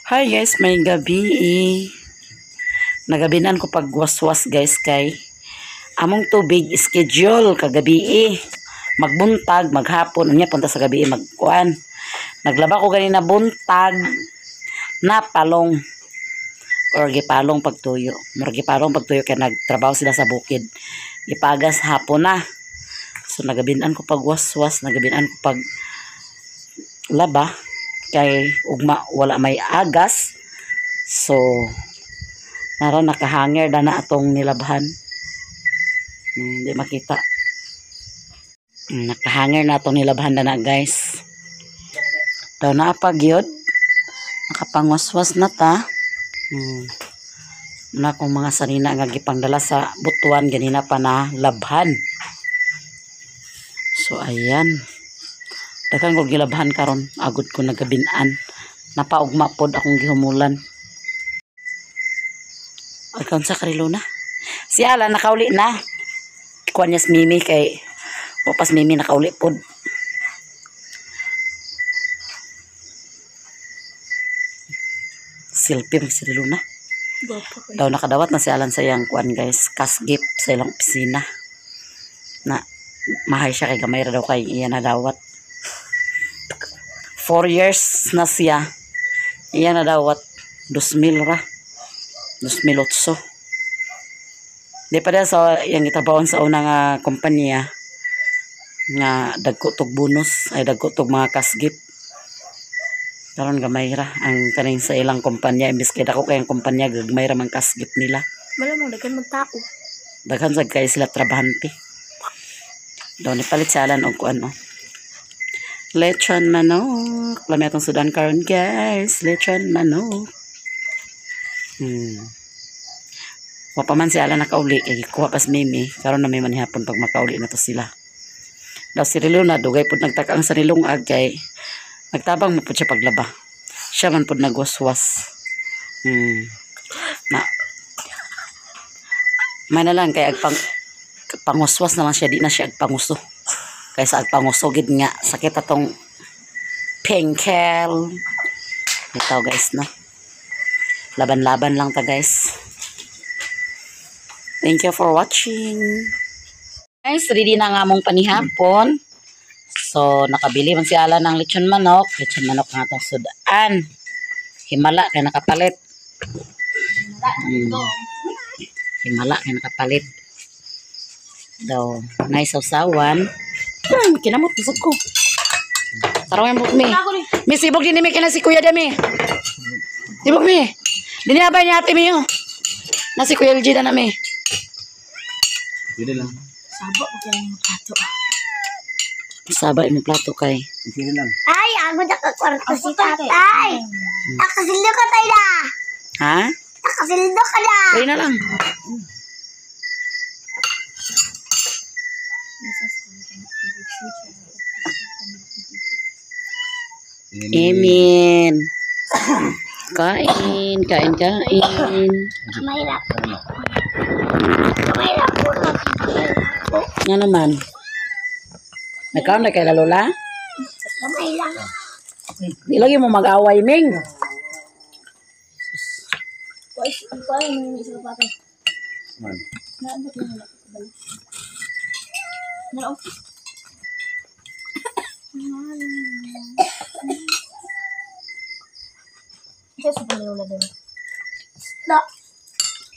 Hi guys, may gabi eh. Nagabinan ko pagwaswas guys kay among tubig schedule kagabi eh. Magbuntag, maghapon, unya punta sa gabi eh, magkuan. Naglaba ko ganina buntag na palong or gipalong pagtuyo. Murag gipalong pagtuyo kay nagtrabaho sila sa bukid. Gipagas hapon na. So nagabinan ko pagwaswas, nagabinan ko pag laba kay ugma wala may agas. So nara nakahanger na na atong nilabhan. Hindi makita. Nakahanger na atong nilabhan na na guys. Daw na pagyod. Nakapangwaswas na ta. Na akong mga sanina nga gipangdala sa butuan ganina pa na labhan. So ayan. Daghan ko gilabhan karon, agod ko nagabinan. Napaugma pod akong gihumulan. Ay kaon sa karilo na. Si Alan nakauli na. Kuan niya si Mimi kay wapas Mimi nakauli pod. Silpi mag si Luna. Daw nakadawat na si Alan sa iyang kuan guys, kasgip sa ilang opisina. Na mahay siya kay gamay ra daw kay iya nadawat. 4 years na siya. Iya nadawat 2,000 ra. 2,008. Di pa sa iyang gitrabahoan sa una nga kompanya nga dagko tog bonus ay dagko tog mga kasgip. Karon gamay ra ang kaning sa ilang kumpanya imbes kay dako kayang kumpanya gagmay ra man kasgip nila. Malamang daghan magtao. Daghan sad kay sila trabahante. Daw ni palit sa Alan og kuan oh. Lechon manok. Lami atong sudan karon guys. Lechon manok. Wa pa man si Alan nakauli kay gikuha pas Mimi. Karon na may manihapon pag makauli na to sila. Daw si Riluna dugay pud nagtaka ang sa nilungag kay nagtabang mo pud siya paglaba. Siya man pud nagwaswas. Na may na lang kay agpang pangwaswas na lang siya, di na siya agpanguso. Kaysa agpanguso gid nga sakit atong pengkel. Ito guys no. Laban-laban lang ta guys. Thank you for watching. Guys, ready na nga mong panihapon. So, nakabili man si Alan ng lechon manok. Lechon manok nga atong sudan. Himala kay nakapalit. Himala kay nakapalit. Daw, nice sausawan. Kinamot busog ko. Tarong yung mi. Mi sibog din mi kina si Kuya Dami. Sibog mi. Dini abay niya ate mi oh. Na si Kuya LG na mi. Dili lang. Saba ko kay ang plato. Saba imong plato kay. Dili lang. Ay, agad nakakwarto si tatay. Nakasildo ka tayo na. Ha? Nakasildo ka na. Pray na lang. Amen. Kain, kain, kain. Kamay lang. Kamay lang po. Nga naman. Nagkaon na kay la Lola? Kamay lang. Di lagi mo mag-away, Ming. Man.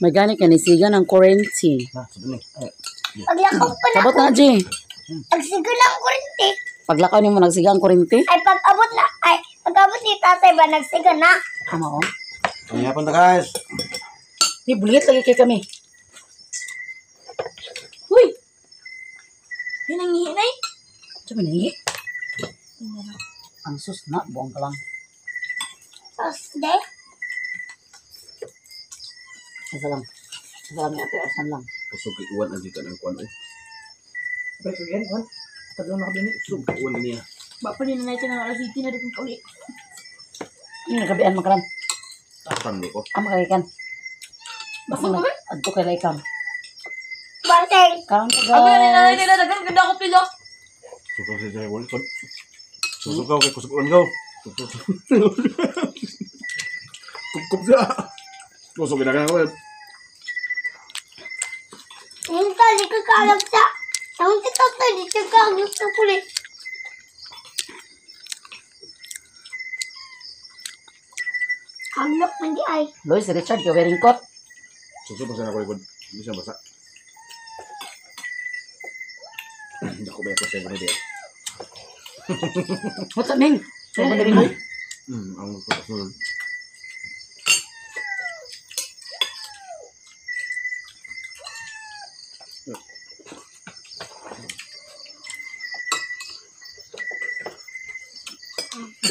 May gani ka nisiga ng kurente. Paglakaw pa na. Sabot na, G. Pagsiga lang kurente. Paglakaw ni mo nagsiga ang kurente? Ay, pag-abot na. Ay, pag-abot ni tatay ba, nagsiga na. Tama, oh. Panihapon ta guys. Di, bulit lagi kay kami. Uy! Hinangihinay? Ito ba nangihi? Ang sus na, buong ka lang. Sus, de. Isa lang. Isa lang ate, asan lang. Kusog kay uwan ang dito ng kuan eh. Pero yan, Tagal na kabini. Kusog kay uwan niya. Ba pa ni nanay na alas 18 na dito kauli. Ano nagabian mo karon? Tapan ko. Amo kay kan. Basta ko ba? Adto kay laikam. Barteng. Kaon ka Abi na nanay guys. nila daghan ganda ko pilo. Kusog sa jay wal kon. Kusog ka kay kusog uwan go. Kup-kup siya. Gusto kinakan ko eh. Yung tali ka kalag sa. Ang tatay dito ka gusto ko rin. Kamlok man di ay. Lois, Richard, you're wearing coat. Suso pa siya na ko likod. Hindi siya basa. Hindi ako ba ako siya ganun diya. What's up, Ming? Saan ba na Ang kasunod.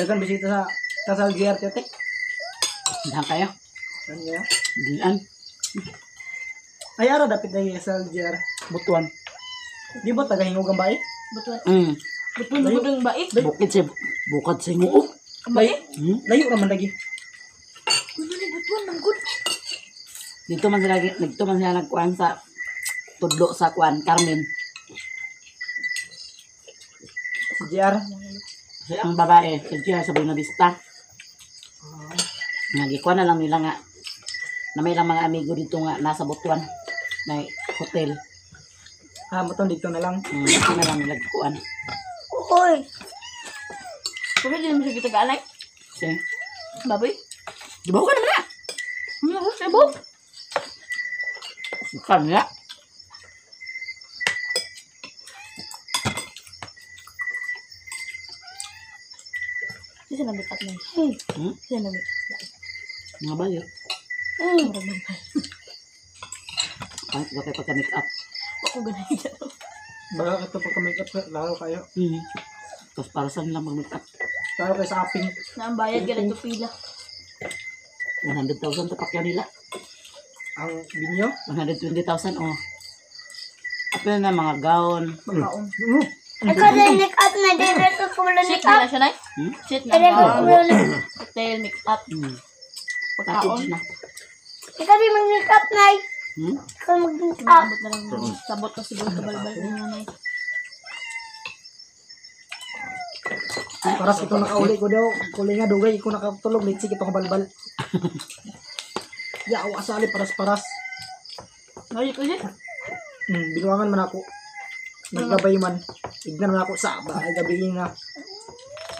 Dagan bisita sa kasal GR tete. Dahan kayo. Ano ya? Diyan. Ay ara dapit na yung kasal GR. Butuan. Di ba taga hingog ang bae? Butuan. Mm. Butuan butuan bae. Bukid sa bukad sa nguo. Bae. Hmm? Layo raman lagi. Kuno ni butuan manggod. Dito man sila dito man sila nagkuan sa tudlo sa kuan Carmen. Si GR. Si ang babae, si Gia sa Buena Vista. Nga gikuan na lang nila nga na may lang mga amigo dito nga nasa Butuan na hotel. Ah, mutong dito na lang. Dito na lang nila gikuan. Uy. Pwede din mo siya kita gaanay. Si, Baboy. di ba ka naman na? Ano ko sa bo? Kan ya. Sisa na make up na. Hmm? Sisa na make up. Mga bayo. Mm. Murag man. Kahit ba kayo pagka make up. Ako ganahan dyan. Baga ka to pagka make up lalo kayo. Tapos para saan lang mag-make up? Lalo kayo sa aping. Na ang bayad ganito pila. 100,000 to pakyaw nila. Ang binyo. 120,000 oh. Apil na mga gown. Pagkaon. Ikaw na make up na dire ko na Shit make up. na siya nay. Hmm? Shit na. Dire ko na. Hotel make up. Package Pagkaon. na. Ikaw din mag make up na. Hmm? Ikaw mag make up. Sabot na lang. Sabot na siguro kabalbal na nanay. Paras ito nakauli ko daw. Kuli nga dugay ko nakatulog litsik itong balbal. Ya, awa sali paras-paras. Ngayit ko siya. Binuangan man ako. Naglabay man. Ignan man ako sa ba ay gabi na.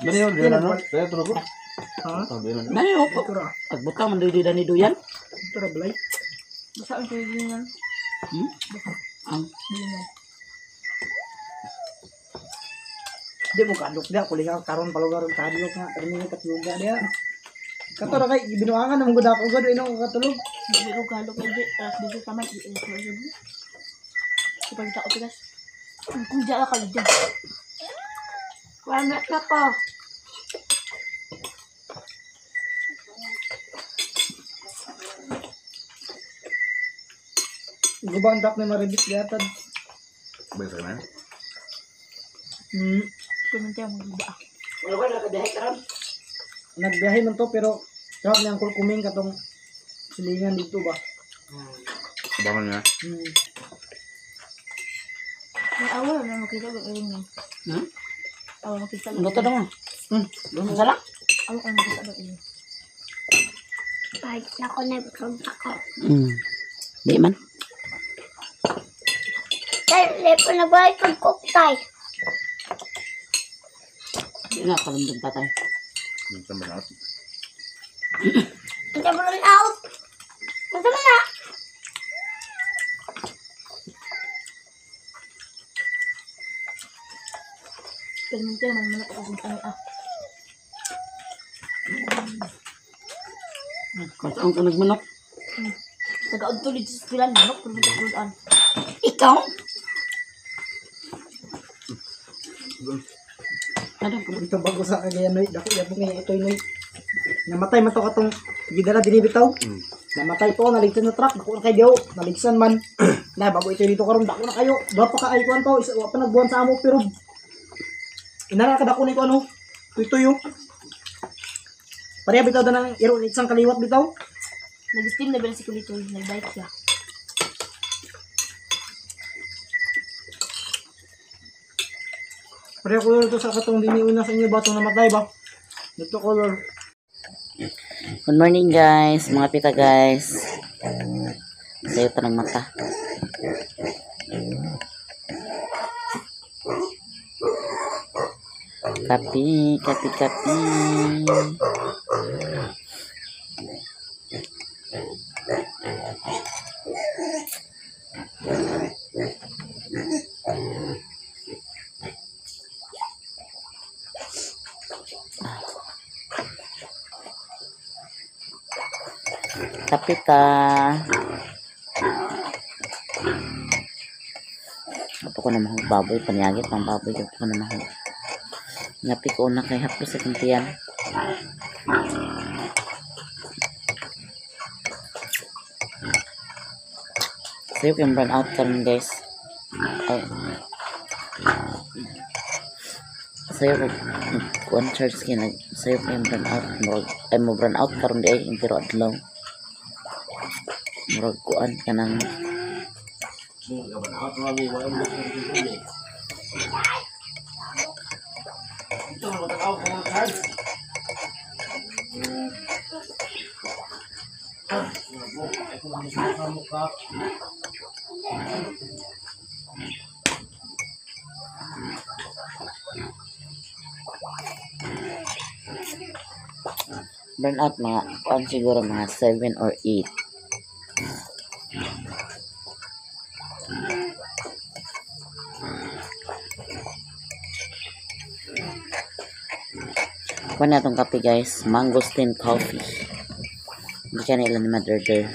Dali yun, dali na no? Kaya tulog ko. Ha? Dali na. Dali oh. Ito ra. Pagbutang man dili ni duyan. Ito ra balay. Basta ang tuloy din yan. Hmm? Ang Di mo kadlok dia kuli nga karon palugaron kadlok nga permi katluga dia. Kato ra kay binuangan naman gud ako gud ino ko katulog. Hindi ko galo kay Jay. Tapos dito taman. Di ko sabi. Kapag tao tigas. Kung dyan ka dyan. Wala na ko. Guban tak ni maribit gatad. Bay sa kanan. Kuminti ang mga Wala ba nakabiyahe karon? Nagbiyahe man to pero tawag ni Uncle Kuming katong silingan dito ba. Abangan niya. May awa na makita ko iring niya. Hmm? Awa makita ko. Ano to dong? Hmm. Sala? Awa ko makita ko iring. Kahit na ko na ako. Di man. Tay, lepo na ba itong kuktay? Di na kalundong tatay. Minsan ba lahat? Ang tama out. Ang tama na. Kuminti naman manok ako kung ano ah. Kasaan ka nagmanok? Nag-aud tuloy sa eskwelahan manok pero nag-aud Ikaw? Ano ka Dito bago sa Cagayan noy, dako yapon kay itoy noy. Namatay man to katong gidala dinhi bitaw. Namatay to naligsan na truck, dako na kay diyo, naligsan man. Na bago itoy dito karon dako na kayo. Duha pa ka ay kuan to, isa wa pa nagbuwan sa amo pero inara ka dako ni ko ano. Tuy-tuyo. Pareha bitaw danang iro isang kaliwat bitaw. Nag-steam na ba si Kulitoy? Nag-bike siya. Pareha color to sa katong diniuna sa inyo ba itong namatay ba? Dito color. Good morning guys, mga pita guys. Sayo pa ng mata. Kapi, kapi, kapi. Kape ta. Apo ko na mahog baboy, panyagit pang baboy apo ko na mahog. Ngapi ko na kay haplos sa kuntian. Sayo kayong burn out karon guys. Ay. Sayo ko kuan charge kay nag sayo kayong burn out murag ay mo burn out karon di ay intero adlaw. Murag kuan kanang burn out mga kuan siguro mga 7 or 8. Kuha na itong kape guys, mangosteen coffee. Hindi ka nila ni Mother. Diba?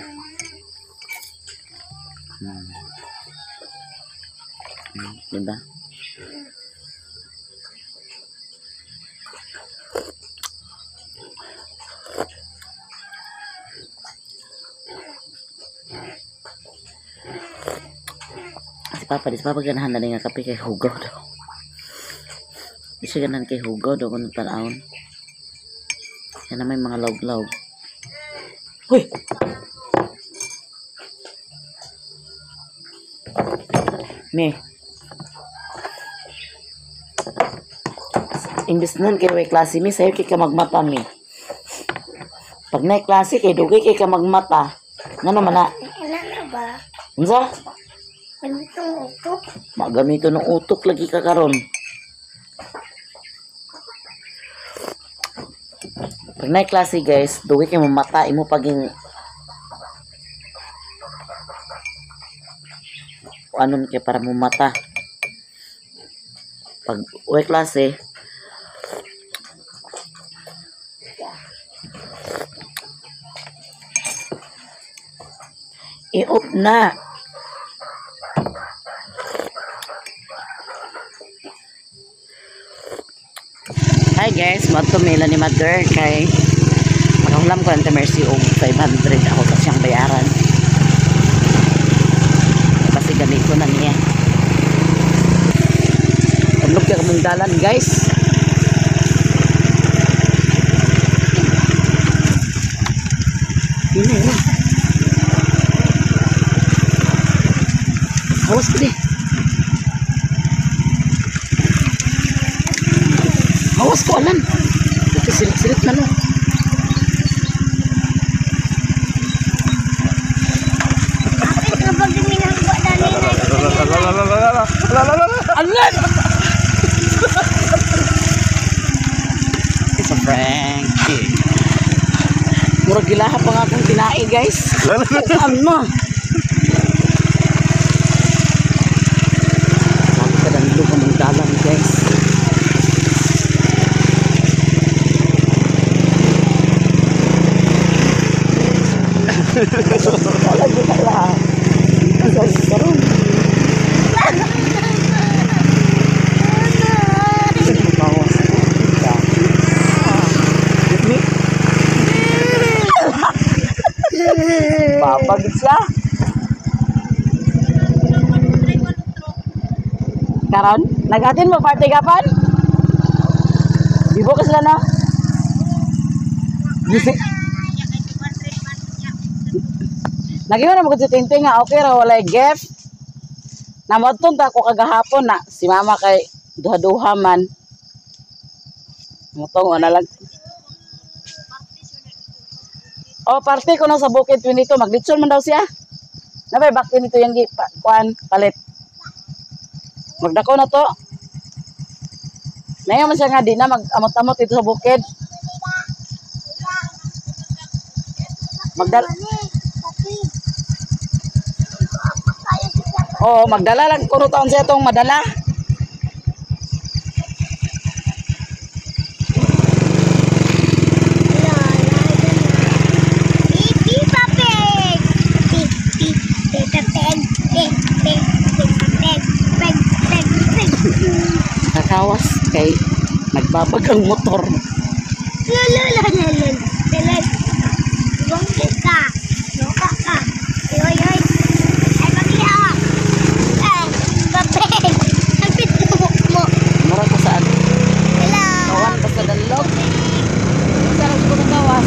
Si Papa, di si Papa ganahan na rin nga kape kay hugaw daw. Di siya ganahan kay hugaw daw kung tanawon. Yan na may mga log-log. Huy! Me. Imbis nun kay way klase mi, sayo kay ka magmata mi. Pag na klase kay dugay kay ka magmata. Ngano man na? Wala na ba? Unsa? Gamitong utok. Magamito ng utok lagi ka karon. Pag na klase guys, dugay kay mamata imo paging anon kay para mumata. Pag uwi klase, i-off na. Hi guys, mo mila ni Mother kay pagkahulam ko ng Mercy og 500 ako sa siyang bayaran. Kasi gamit ko na niya. Tulog ka kamong dalan guys. Yun na. Hawas ko di. Hawas ko alam. Ito silit-silit na no. Alan! It's a prank. Murag gilaha pa nga akong tinae guys. Ano? Sabi ka ng lupa mong dalan guys. Wala dito lang. Karon. Papagit siya. Karon, nagatin mo party kapan? Bibo ka sila na? Nagiwan na mo si Tinting nga, okay ra walay gift. Namadtong ta ako kagahapon na si mama kay duha-duha man. Mutong ana lang. Oh, parte ko na sa bukid 22, maglitson man daw siya. Nabay back 22 yung kuan palit. Magdako na to. Nayo man siya nga di na mag-amot-amot dito sa bukid. Magdala. Oo, magdala lang kuno taon siya itong madala. Kakawas kay nagbabag ang motor. Mura ko saan? Kawan ka sa dalog. Sarap ko ng gawas.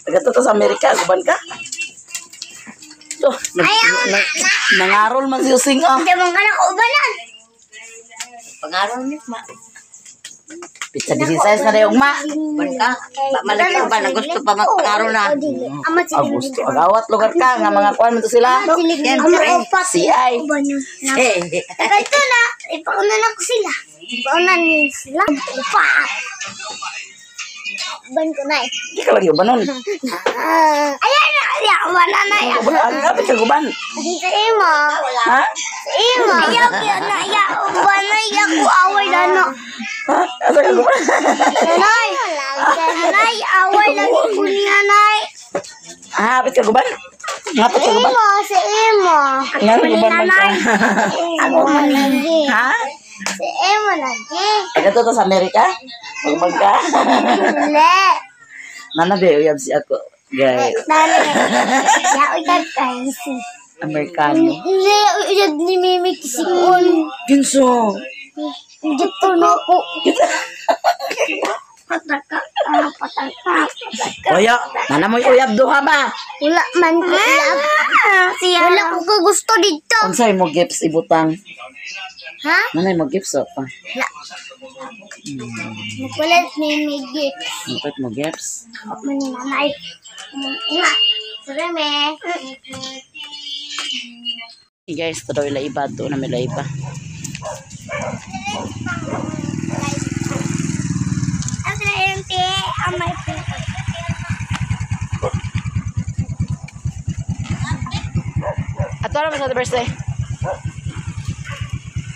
Nagatuto sa Amerika, guban ka? So, nangarol man si Using, ah. Hindi mo nga nakaubanan. Pangarol ni ma. Pizza 16 na dayong ma. Ban ka? Malaki ba na gusto pa magpangarol na? Ah, gusto. Agawat lugar ka nga mga kuan mo to sila. Siyempre. CI. Eh, Ito na, ipauna na ko sila. Ipauna ni sila. Upat. Ban ko na eh. Di ka lagi ubanon. Ayan na, ayan, wala na yan. Uban, kapit ka guban. Sa imo. Ha? Sa imo. Ayaw, ayaw na, ayaw. Uban na, ayaw ko away na no. Ha? Asa ka guban? Nanay, nanay, away lagi ko niya, nay. Ah, kapit ka guban? Ngapit ka guban? Imo, sa imo. Nga guban man ka. Ako man lagi. Ha? Sa imo lagi. Nagatuto sa Amerika? Magbag ka? Hindi. Nana be, uyab si ako. Guys, Nanay, yauyag guys. Amerikano. Hindi, uyag ni Mimi Kisikon. Kinso? Dito na ako. Pataka, pataka, pataka. Oyo, nana mo'y uyab duha ba? Wala man ko uyab. Wala ko kagusto dito. Unsay mo gifts ibutang? Ha? Nanay mo gifts o pa? Wala. Makulit ni Migi. Makulit mo gifts? Maninanay. Nga. Sorry, me. Hey guys, ito daw ilaiba. Doon na may laiba. Ato naman sa birthday.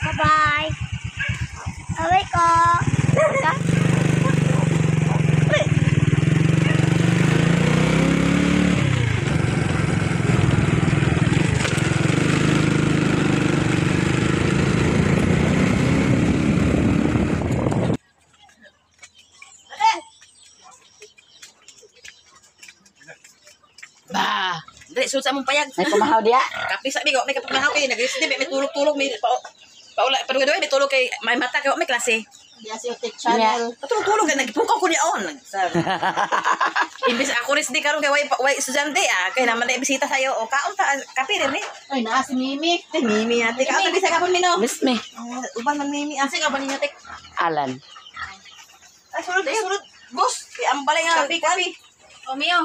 Bye-bye. Bye-bye ko. Ba! Dili sud sa among payag. May pamahaw diya. Kapi sa bigo, may kapamahaw kay nagrisdi, may tulog-tulog, may paula, padugoy may tulog kay may mata kay may klase. Diya si Otek Channel. Patulog-tulog kay nagpukaw ko niya on. Imbis ako ris di karon kay way way estudyante ah kay naman na bisita sayo o kaon ta kape rin eh. Ay, naa si Mimi. Ay, Mimi ate kaon ta bisa kapon mino. Miss me. Oh, uban man Mimi ah. Asa ka ba ninyo, Tek? Alan. Ay sulod sulod boss. Kay ang balay nga Kape, kape. O, Mio.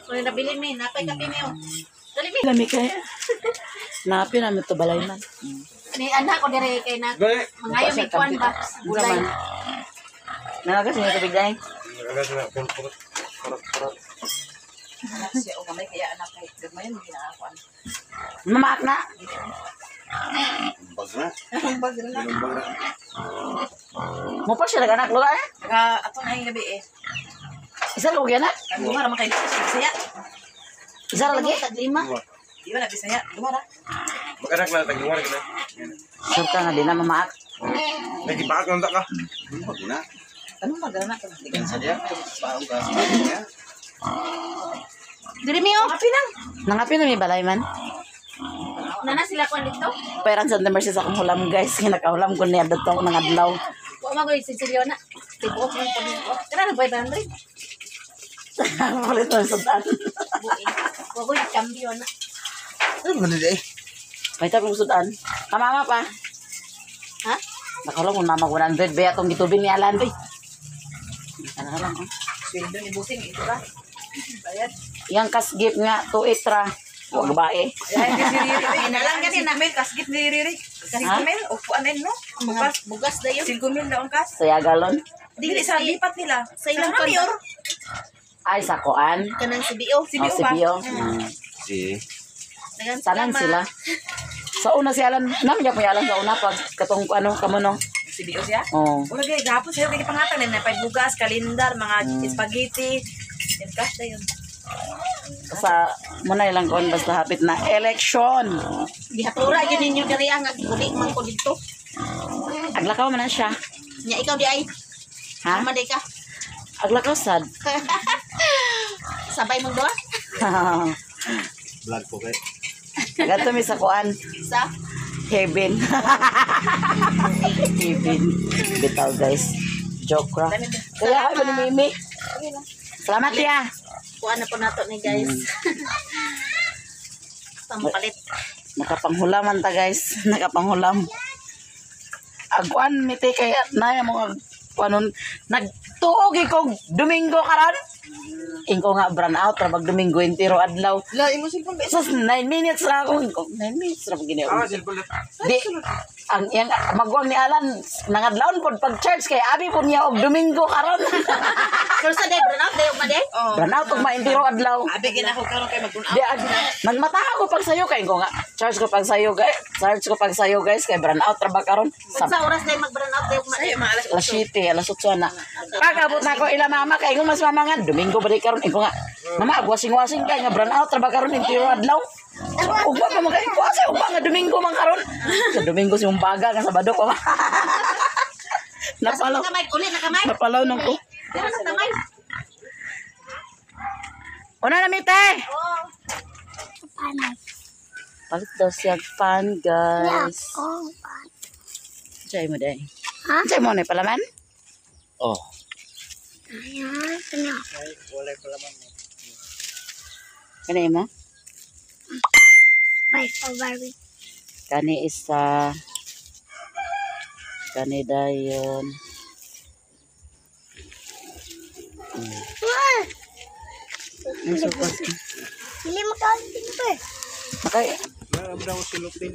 Kung nabili mi, napay kape, Mio. Dali, mi. Lami kay. Napi namin to balay man. Ni anak ko dire kay na. Gani. Mangayo may kuan ba? Gulay. Nanagas niyo tubig dahil. Anak siya o gamay kaya anak kay gamay mo ginaakuan. Mamaak na. Bag na. Bag na. Bag na. Mo pa siya nag-anak lugar eh. Ka ato na yung gabi eh. Isa lang na. Ang duha ra man kay Bisaya. Isa ra lagi. Taglima. Di ba na Bisaya? Duha ra. Mag-anak na, tag-luwar ka na. Sure ka nga di na mamaak. Nagibakak lang ta ka. Bag na. Anong magana ka? Sa diya, parang ka. Diri, Mio. Kape nang. Nangapi na may balay man. Nana sila kuan dito. Parang sa Mercy sa akong hulam guys. Nakahulam ko niya dito ako nangadlaw. Wa magoy si Siliona. Tibuok man pag Kana na 500. Palit na sa daan. Buhi. Wa goy cambio na. Ano ba nila eh? May tapong sudan. Kamama pa. Ha? Nakahulam ko mama 100 ba atong gitubin ni Alan. Uy. Ano lang oh. Sweldo ni Busing ito ba? Bayad. Yang kasgip nga 2 ra. Wag bae. Ay, si Riri. Ay, nalang gani na. Mil kasgit ni Riri. Ha? 5 mil o kuan no? Mga bugas dayon. 5 mil daw ang kas. Sa galon. Dili sa lipat nila. Sa ilang Sa mayor. Ay sa koan. Kanang CBO. Oh, CBO si ba? Bio. Si. Dagan Tanan sila. Sa una si Alan, namin niya po Alan sa una pag katong ano kamo no. CBO siya. Oh. Wala gay gapon sayo kay pangatag na pay bugas, kalendar, mga spaghetti. Yan cash na yun. Sa muna ilang kon basta hapit na election. Gihatura gyud ninyo diri ang guli man ko didto. Aglakaw man na siya. Nya ikaw di ay. Ha? Man di ka. Aglakaw sad. Sabay mong duha Vlog po kay. Gato mi sa kuan sa heaven. Heaven. Bitaw guys. Joke ra. Kaya ay ni Mimi. Salamat ya. kuan na po nato ni guys. Pampalit. Nakapanghulaman ta guys. Nakapanghulam. Agwan miti kay naya mo kuanon nagtuog ko Domingo karon. Ingko nga brand out ra pag Domingo entero adlaw. La imo cellphone ba? Sus 9 minutes ra ako. Ingko, 9 minutes ra pag gini. Ah, cellphone na. Di ang iyang magwang ni Alan nangadlawon pod pag charge kay abi pod niya og Domingo karon. Pero sa day brown out day ugma day. Oh. Brand out og maintiro adlaw. Abi gina ako karon kay mag-un Di ag nagmata ako pag sayo kay ko nga charge ko pag sayo guys. Charge ko pag sayo guys kay brand out ra ba karon. Sa Sa oras day mag brown out day ugma day. Sayo mga alas alas 7, alas 8 na. Pag-abot na ako ila mama kay ko mas mama nga Domingo ba di karon ko nga. Mama wasing-wasing kay nga brand out ra ba karon intiro adlaw. Ugma pa man kay ko asa ugma nga Domingo man karon. Sa Domingo si baga nga Sabado ko. Napalaw. Kamay uli na kamay. Napalaw nang ko. Pero sa kamay. Una na mite. Oh. Panay. Palit daw siya pan, guys. Oh, pan. Chay mo day. Ha? Chay mo na palaman? Oh. Ayan, ano? Kani mo? May strawberry. Kani isa. Kani dayon. Wah! Ang sukas. Dili makaon din ba? Makay Meron daw silupin.